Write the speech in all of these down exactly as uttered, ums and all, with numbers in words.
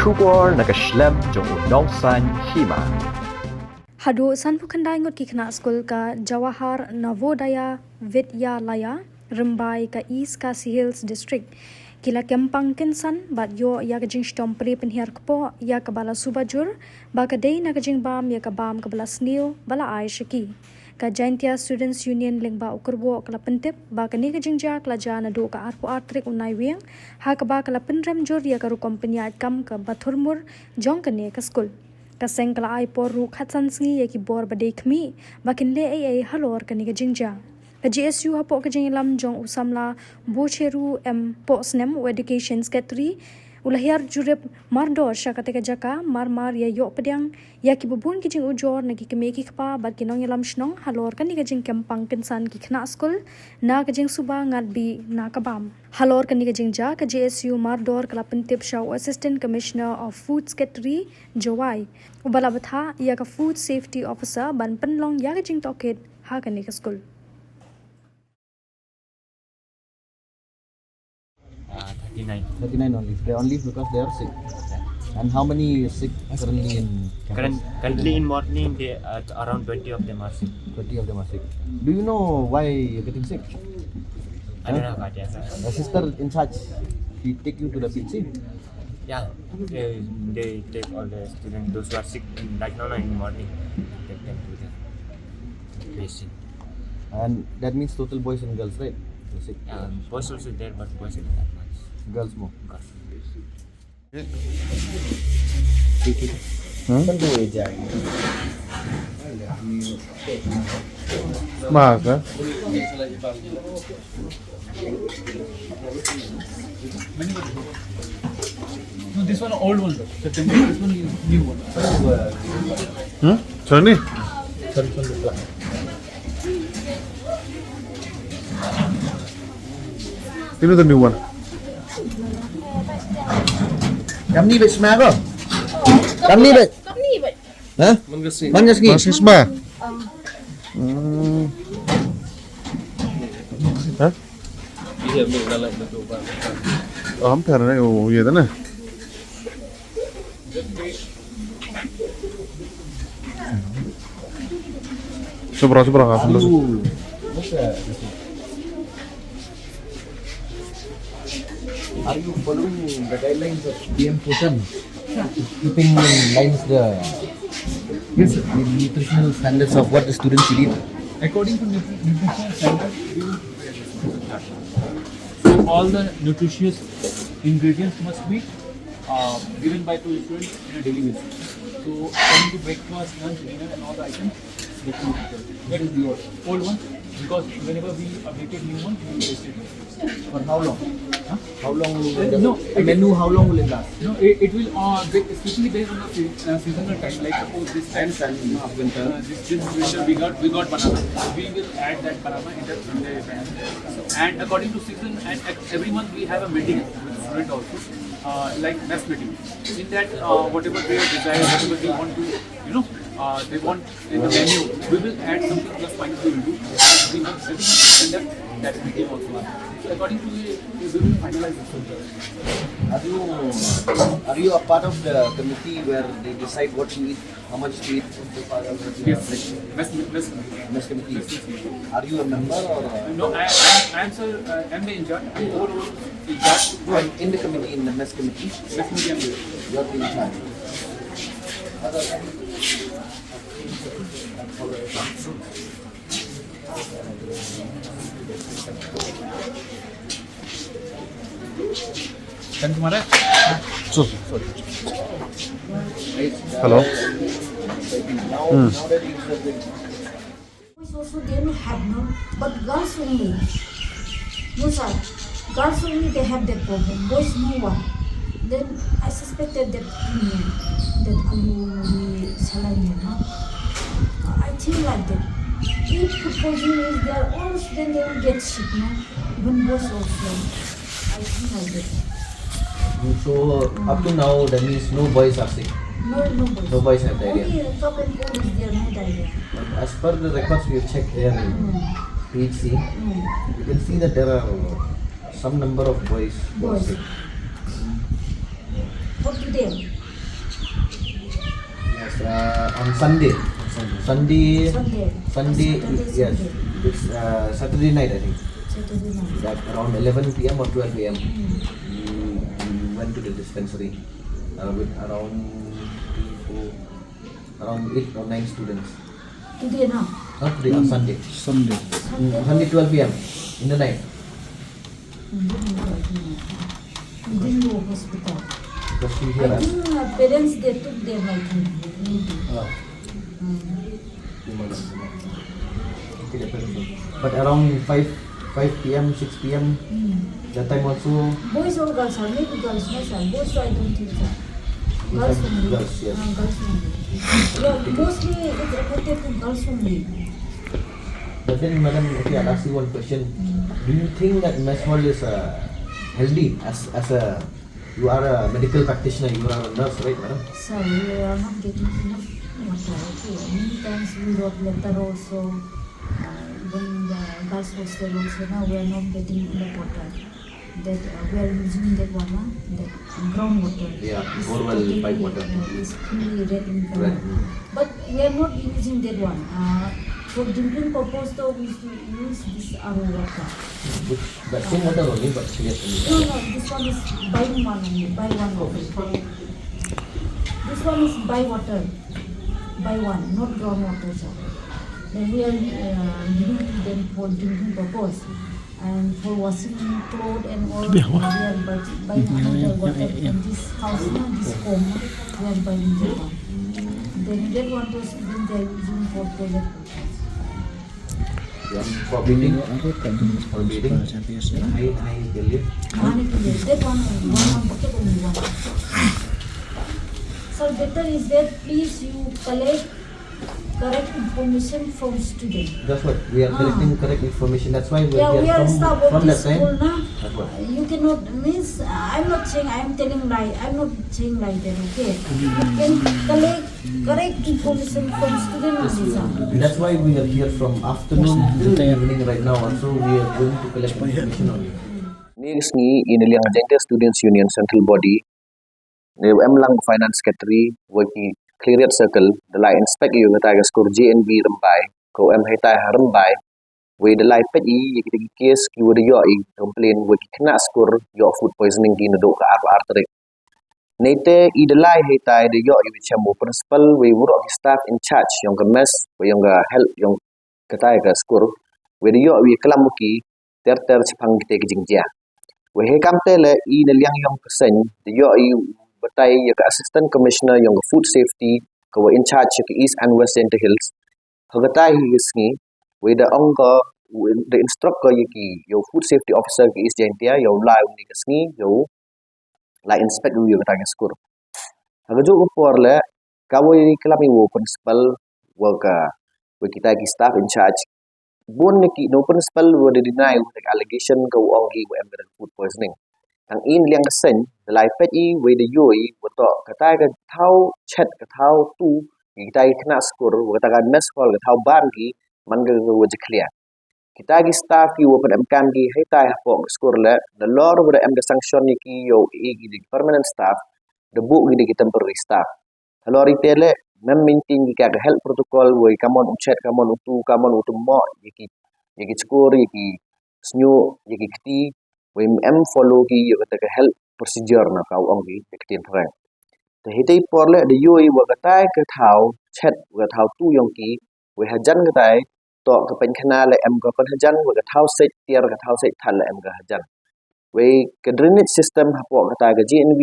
Khubor na ka shlem jong u Nongsaiñ Hima. Haduh sanphew khyndai ngut ki khynnah skul ka Jawahar Navodaya Vidyalaya, Rymbai ka East Khasi Hills District, ki la kyrpang kynsan bad yoh ya ka jingshitom pre pynhiar kpoh ya kaba la suba jur, ba ka dei na ka jingbam ya ka bam kaba la sniew ba la ai sha ki. Ka Jaintia Students Union lyngba u kyrwoh ka la pyntip ba kane ka jingjia ka la jia naduh ka arphew ar tarik u Naiwieng, ha kaba ka la pynrem jur ya ka rukom pyniaid kam kaba thurmur jong kane ka skul. Ka seng ka la ai por ruh khatsan sngi ya ki bor ba dei khmih ba kin leh ei ei halor kane ka jingjia. Ka J S U hapoh ka jingïalam jong u samla Bocheru M Pohsnem, u Education Secretary, u la hiar jurip mardor sha kata ka jaka, marmar ya yoh pdiang ya kiba bun ki jingujor na ki kmie ki kpa bad ki nongïalam shnong halor kane ka jingkyrpang kynsan ki khynnah skul na ka jingsuba ngat bih na ka bam. Halor kane ka jingjia, ka J S U mardor ka la pyntip sha u Assistant Commissioner of Food, Secretary Jowai, uba la bthah ya ka Food Safety Officer ban pynlong ya ka jingtohkit ha kane ka skul. Uh, thirty-nine. Thirty-nine only. They only because they are sick. Yeah. And how many sick currently in campus? Current, currently in morning, they, uh, around twenty of them are sick. Twenty of them are sick. Do you know why you're getting sick? I don't know about that, sir. The sister in charge, she take you to the P H C? Yeah, they, they take all the students, those who are sick in, right now, no, in morning, take them to the P H C. And that means total boys and girls, right? The sick, yeah, um, boys also there, but boys are not that much. Girls more? Girls. Hmm? Maka? No, this one old one, sir. September. This one is new one. Hmm? Sorry? Sorry, sorry. Ini the new one. Kamni bej sma ko? Kamni bej? Kamni bej? Ha? Man ka sngi. Man ka sngi? Man ka sngi sma? Hmm. Ha? Iya, mi lalai betul, Pak. Oh, hampir na, oh, iya, tana. Sobra, sobra, sobra. Aduh. Are you following the guidelines of P M Poshan? Keeping in lines the, yes, sir, the nutritional standards of what the students should eat? According to nutri-, nutritional standards, we will prepare this one. So all the nutritious ingredients must be, uh, given by to the students in a daily basis. So coming to breakfast, lunch, dinner and all the items, that is the old one, because whenever we updated new one, we will test it. For how long? Huh? How long will, uh, the, no, a menu, how long will it last? No, it, it will, uh, ba-, especially based on the se-, uh, seasonal time. Like suppose this time, uh, winter, uh, this, this winter we got, we got banana. We will add that banana in the, in the menu. And according to season, and ev-, every month we have a meeting with student also, uh, like mess meeting. In that, uh, whatever they desire, whatever they want to, you know, uh, they want in the menu, we will add something plus minus we will do. We have every month conduct that meeting also. So according to the, we will finalize this. Are you, are you a part of the committee where they decide what to eat, how much to eat? Yes. Mess, mess, mess committee. Are you a member or a... No, I, I, I am, sir, uh, I am the in charge. I am overall in charge. You are in the committee, in the mess committee? Mess committee, I am there. You are in charge. Hello. Hmm. Boys also they don't have, no, but girls only. No, sir. Girls only, they have that problem. Boys, no one. Then I suspected that, mm, that alu ni saline, no? I think like that. If food poisoning is there, all students, they will get sick, no? Even boys also. I think like that. So, up to now, that means no boys are sick? No, no boys. No boys have diarrhea? Only cough and cold is there, no diarrhea. As per the records we have checked here in, mm, P H C, mm, you can see that there are some number of boys who are, boys, sick. Mm. What today? Yes, uh, on Sunday. Sunday. Sunday. Sunday. Saturday, yes. Sunday. It's uh, Saturday night, I think. Saturday night. At around eleven p m or twelve a m. Hmm. We, we went to the dispensary uh, with around three, four, around eight or nine students. Today, no? Not today, on Sunday. Sunday. Sunday. Mm, Sunday, twelve p m in the night. Didn't go hospital. Because she I here, think uh, parents, they took them, I think, maybe. Ah. Hmm. But around five, five p m, six p m, hmm, that time also. Boys or girls, sir? Maybe girls, no, sir. Boys, I don't think, sir. Girls only. Girls, yes. Ah, girls only. Yeah, mostly it's affected to girls only. But then, madam, okay, I'll ask you one question. Do you think that mess hall is uh, healthy as as a you are a medical practitioner, you are a nurse, right, madam? Sir, we are not getting enough water. Okay, many times we wrote letter also. Uh, even the girls hostel also, now we are not getting enough water. That uh, we are using that one, uh, that ground water. Yeah, borewell pipe water. It's fully red in color. Red. But we are not using that one. Uh, for drinking purpose, though, we used to use this R O water. Which, the same water only, but clear only. No, no, this one is buying one only, buy one only. This one is buy water, buy one, not ground water, sir. Then we are uh, giving to them for drinking purpose. And for washing clothes and all, we are buying another water from this house, na, this home, na, we are buying that one. Then that one to student they are using for toilet purpose. One for bathing, for bathing. Hi, hi, Kelly. Hi, Kelly. That one only, one, one bucket only one. So better is that please you collect correct information from student. That's what we are collecting correct information. That's why we are here from, from that time. That's what. You cannot means I'm not saying I'm telling lie. I'm not saying lie there. Okay. You can collect correct information from student only, sir. That's why we are here from afternoon till evening right now. Also, we are going to collect information on you. Next ni in Liang Jengke Students Union Central Body. Ni em lang Finance Secretary wa ki Khliehriat Circle da lai inspect ïa kata ka skur J N V Rymbai, ko em hei tai ha Rymbai. Wei da lai peit ïa kita ki case ki wa da ïoh i complain wa ki khynnah skur ïoh food poisoning ki naduh ka arphaw ar tarik. Neite i da lai hei tai da ïoh i wa chem wa principal wei waroh ki staff in charge yong ka mess wa yong ka health yong kata ka skur. Wei da ïoh i klam wa ki ter ter chaphang kita ki jingjia. Wei hei kamte le i na liang yong ka seng da ïoh i batai ïa ka Assistant Commissioner yong ka Food Safety ka wa in charge ïa ka East and West Jaintia Hills. Ha kata hi ka sngi wei da ong ka, da instruct ka ïa ki ïa u Food Safety Officer ka East Jaintia ïa u lai u ni ka sngi ïa u lai inspect u ïa kata ka skur. Ha ka juh ka por le ka wa i klam i wa u principal wa ka wa kita ki staff in charge. Bun ne ki no principal wa da deny u da ka allegation ka wa ong ki wa em ka food poisoning. Tang i na liang ka seng da lai peit i wei da ïoh i wa toh kata ka thaw chet ka thaw tu ki kita ki khynnah skur wa kata ka mess hall ka thaw ban ki man ka wa jakhlia. Kita ki staff ki wa pynemkam ki hei tai hapoh ka skur le nalor wa da em ka sanction ïa ki ïoh i ki da ki permanent staff da buh ki da ki temporary staff. Halor ite le mem maintain ki ka health protocol wei kamon u chet kamon u tu kamon u tu mo ïa ki ïa ki skur ïa ki sñiuh ïa ki kti wei em follow ki ïa kata ka health procedure na ka ong ki ïa ki tien reng. Te hei te i por le da ïoh i wa kata ka thaw chet wa ka thaw tu yong ki wei hajan kata i toh ka pynkhana le em ka pynhajan wa ka thaw seit tiar ka thaw seit thal le em ka hajan. Wei ka drainage system hapoh kata ka J N V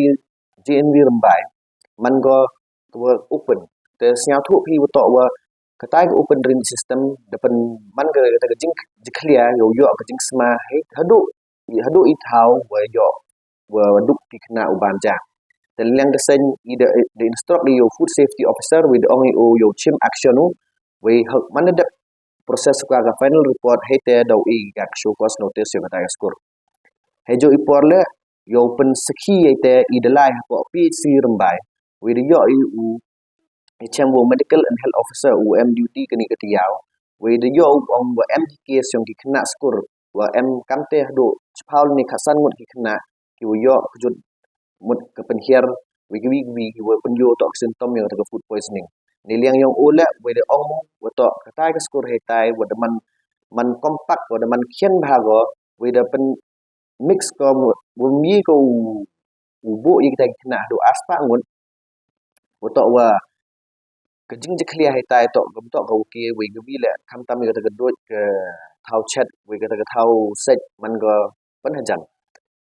J N V Rymbai man ka wa open. Te sñiawthuh phi wa toh wa kata ka open drainage system da pyn man ka kata ka jing jakhlia ïa u ïoh ka jingsma hei haduh i haduh i thaw wa ïoh wa duk ki khynnah u ban ja. Te liang ka seng i da instruct i ïa u Food Safety Officer wei da ong i u ïa u chim action u wei man da dep process ka ka final report hei te da u i ka show cause notice ïa kata ka skur. Hei ju i por le ïa u pynsakhi hei te i da lai hapoh P H C Rymbai wei da ïoh i u i chem wa u Medical and Health Officer u em duty kani ka tayaaw wei da ïoh u ong wa em ki case yong ki khynnah skur wa em kamte haduh chiphaw ni khatsan ngut ki khynnah ki wa ïoh kjut mut ka pynhiar wei ka wi ka wi ki wa pynyoh toh ka symptom yong kata ka food poisoning. Neiliang yong o leh, wei da ong wa toh katai ka skur heitai wa da man, man compact, wa da man khian bha ko, wei da pyn mix ko, wa mi ko u, u buh ya kitai ki khynnah hadooh ar spah ngut, wa toh wa ka jingjakhlia heitai toh kam toh ka wa ki, wei ka wi leh khamtam ya kata ka dud ka thaw chet, wei kata ka thaw sej man ko pynhajan.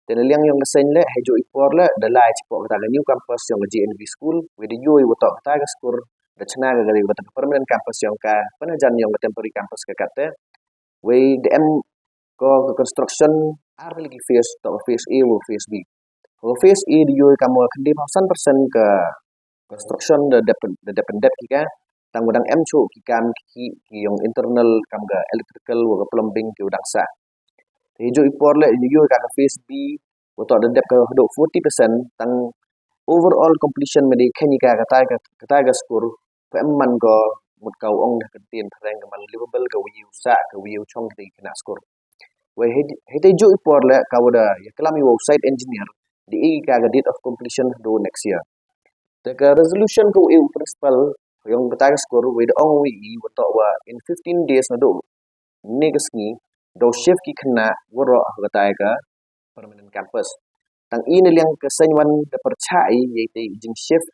Te neiliang yong ka seng leh, hei jooh i por leh, da lai chipoh kata ka new campus yong ka J N V school, wei da yoh i wa toh katai ka skur da chna ka kata ka permanent campus yong ka, pynhajan yong ka temporary campus ka kat te. Wei da em ko ka construction ar tylli ki phase, toh ka phase A wa phase B. Ka phase A da yoh i kam wa khyndai phaw san percent ka construction da dep, da dep pyndep ki ka, tang wa dang em chooh ki kam ki, ki yong internal kam ka electrical wa ka plumbing ki wa dang sah. Te hei jooh i por leh, da yoh i ka ka phase B, wa toh da dep ka hadooh forty percent, tang overall completion me da khein i ka katai ka, katai ka skur, wa em man ko mut ka wa ong da ka ktien phareng ka man livable, ka wa yoh sah, ka wa yoh chong ki khynnah skur. Wei hei, hei te jooh i por leh, ka wa da ya klam i wa u site engineer, da e i ka ka date of completion hadooh next year. Te ka resolution ka wa e u principal yong katai ka skur, wei da ong wa i wa toh wa in fifteen days nadooh ne ka sngi, da u shift ki khynnah waroh ha katai ka permanent campus. Tang i neiliang ka seng wan da pyrchah i ya i te i jing shift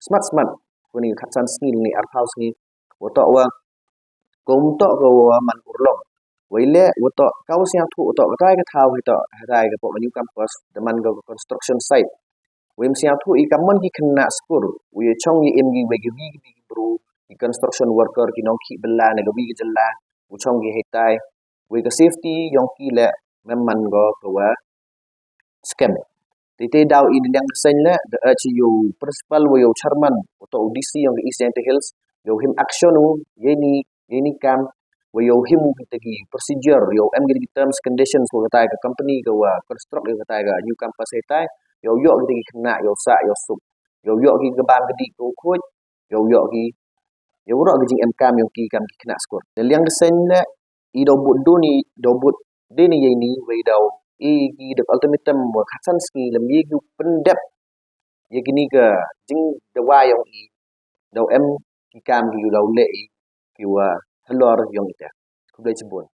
smat smat, kani ka khatsan sngi ne arphaw sngi, wa toh wa kum toh ka wa man urlong. Wei leh wa toh ka wa sñiawthooh wa toh katai ka thaw hi toh, hatai ka poh ka new campus, da man ka construction site. Wei ym sñiawthooh i kam man ki khynnah skur, wei ya chong ya im ki, wei ki wi ki wi ki bru, ki construction worker, ki nongkhih bylla na ka wi ka jylla, wa chong ki heitai. Wei ka safety yong ki leh, mem man ko ka wa skhem. Te te daw i neiliang ka seng leh, da urge i ya u principal wa ya u chairman, wa toh u D C yong ka East Jaintia Hills, ya u him action u ya ini, ya ini kam, wa ya u him u kita ki procedure, ya u em kita ki terms, conditions wa katai ka company ka wa construct ya katai ka new campus heitai, ya u yoh kita ki khynnah, ya u sah, ya u suk, ya u yoh ki ka bam ka dih ka u khuid, ya u yoh ki, ya u waroh ki jingem kam yong ki kam ki khynnah skur. Neiliang ka seng leh, i da u bud duni, da u bud duni ya ini, wei da u e ki da ka ultimatum wa khatsan sngi lym ye ki u pyndep ya kini ka jingdawa yong i, da u em ki kam ki u da u leh i ki wa halor yong i te. Khublei chibun.